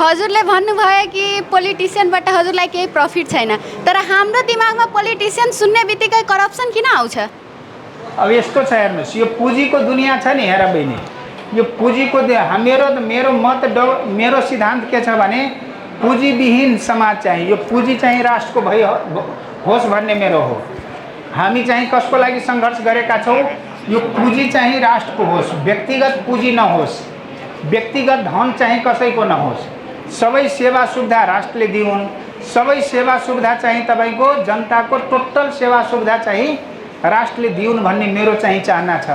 हजुरले भन्नुभयो कि पोलिटिसियनबाट हजुरलाई केही प्रफिट छैन, तर हाम्रो दिमागमा पोलिटिसियन सुन्ने बित्तिकै करप्सन किन आउँछ? अब यस्तो छ हेर्नुहोस्, यो पुँजीको दुनियाँ छ नि हेर बहिनी, यो पुँजीको मेरो मत मेरो सिद्धान्त के छ भने पुँजीविहीन समाज चाहिए। यो पुँजी चाहिँ राष्ट्रको होस् भन्ने मेरो हो। हामी चाहिँ कसको लागि सङ्घर्ष गरेका छौँ? यो पुँजी चाहिँ राष्ट्रको होस्, व्यक्तिगत पुँजी नहोस्, व्यक्तिगत धन चाहिँ कसैको नहोस्। सबै सेवा सुविधा राष्ट्रले दिउन्, सबै सेवा सुविधा चाहिँ तपाईँको जनताको टोटल सेवा सुविधा चाहिँ राष्ट्रले दिउन् भन्ने मेरो चाहिँ चाहना छ।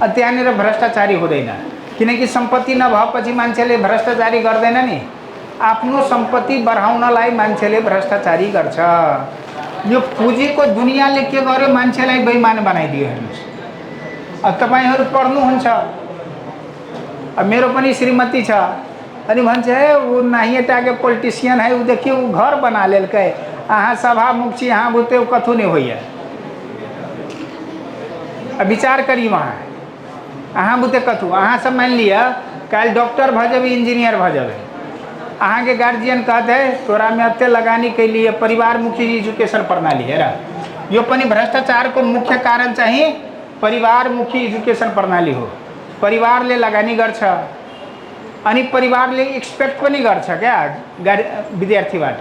त्यहाँनिर भ्रष्टाचारी हुँदैन, किनकि सम्पत्ति नभएपछि मान्छेले भ्रष्टाचारी गर्दैन नि। आफ्नो सम्पत्ति बढाउनलाई मान्छेले भ्रष्टाचारी गर्छ। यो पुँजीको दुनियाँले के गर्यो? मान्छेलाई बेइमान बनाइदियो। हेर्नुहोस्, अब तपाईँहरू पढ्नुहुन्छ, अब मेरो पनि श्रीमती छ, अनि भन्छ है वो नहीं टाके पोलिटिशियन है, वो देखिए वो घर बना लेलकै, अहाँ सभामुख छी, अहाँ बुते कथु नहीं होइए। अब विचार करी वहाँ अहाँ बुते कथु, अहाँ सब मान लिया कल डॉक्टर भजब इंजीनियर भजब, अहाँ के गार्जियन कहते हैं तोरा में अत्ते लगानी के लिए परिवारमुखी एजुकेशन प्रणाली है। यो पनि भ्रष्टाचार को मुख्य कारण चाहिँ परिवारमुखी एजुकेशन प्रणाली हो। परिवारले लगानी गर्छ अनि परिवारले एक्सपेक्ट पनि गर्छ क्या विद्यार्थीबाट।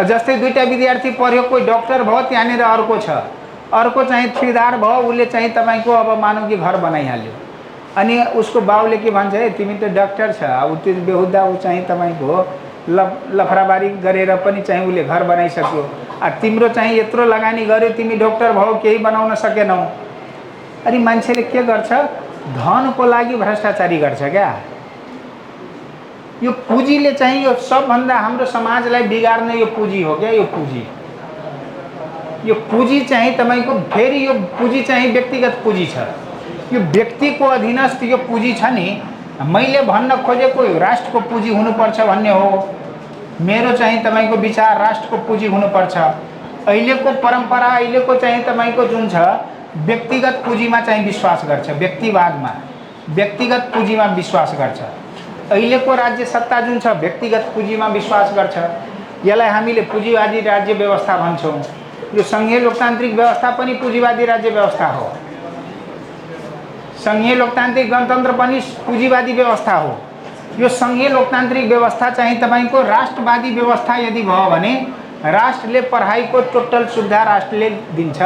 जस्तै दुईटा विद्यार्थी पढ्यो, कोही डॉक्टर भयो, त्यहाँनिर अर्को छ, अर्को चाहिँ ठेकेदार भयो, उसले चाहिँ तपाईँको अब मानौ कि घर बनाइहाल्यो, अनि उसको बाउले के भन्छ है तिमी त डॉक्टर छ, अब त्यो बेहुदा ऊ चाहिँ तपाईँको लफराबारी गरेर पनि चाहिँ उसले घर बनाइसक्यो, तिम्रो चाहिँ यत्रो लगानी गर्यो, तिमी डॉक्टर भयो केही बनाउन सकेनौ। अनि मान्छेले के गर्छ? धनको लागि भ्रष्टाचारी गर्छ क्या। यो पुँजीले चाहिँ यो सबभन्दा हाम्रो समाजलाई बिगार्ने यो पुँजी हो क्या। यो पुँजी चाहिँ तपाईँको फेरि यो पुँजी चाहिँ व्यक्तिगत पुँजी छ। यो व्यक्तिको अधीनस्थ यो पुँजी छ नि, मैले भन्न खोजेको राष्ट्रको पुँजी हुनुपर्छ भन्ने हो। मेरो चाहिँ तपाईँको विचार राष्ट्रको पुँजी हुनुपर्छ। अहिलेको परम्परा, अहिलेको चाहिँ तपाईँको जुन छ व्यक्तिगत पुँजीमा चाहिँ विश्वास गर्छ, व्यक्तिवादमा, व्यक्तिगत पुँजीमा विश्वास गर्छ। अहिलेको राज्य सत्ता जुन छ व्यक्तिगत पुँजीमा विश्वास गर्छ। यसलाई हामीले पुँजीवादी राज्य व्यवस्था भन्छौँ। यो सङ्घीय लोकतान्त्रिक व्यवस्था पनि पुँजीवादी राज्य व्यवस्था हो। सङ्घीय लोकतान्त्रिक गणतन्त्र पनि पुँजीवादी व्यवस्था हो। यो सङ्घीय लोकतान्त्रिक व्यवस्था चाहिँ तपाईँको राष्ट्रवादी व्यवस्था यदि भयो भने राष्ट्रले पढाइको टोटल सुविधा राष्ट्रले दिन्छ।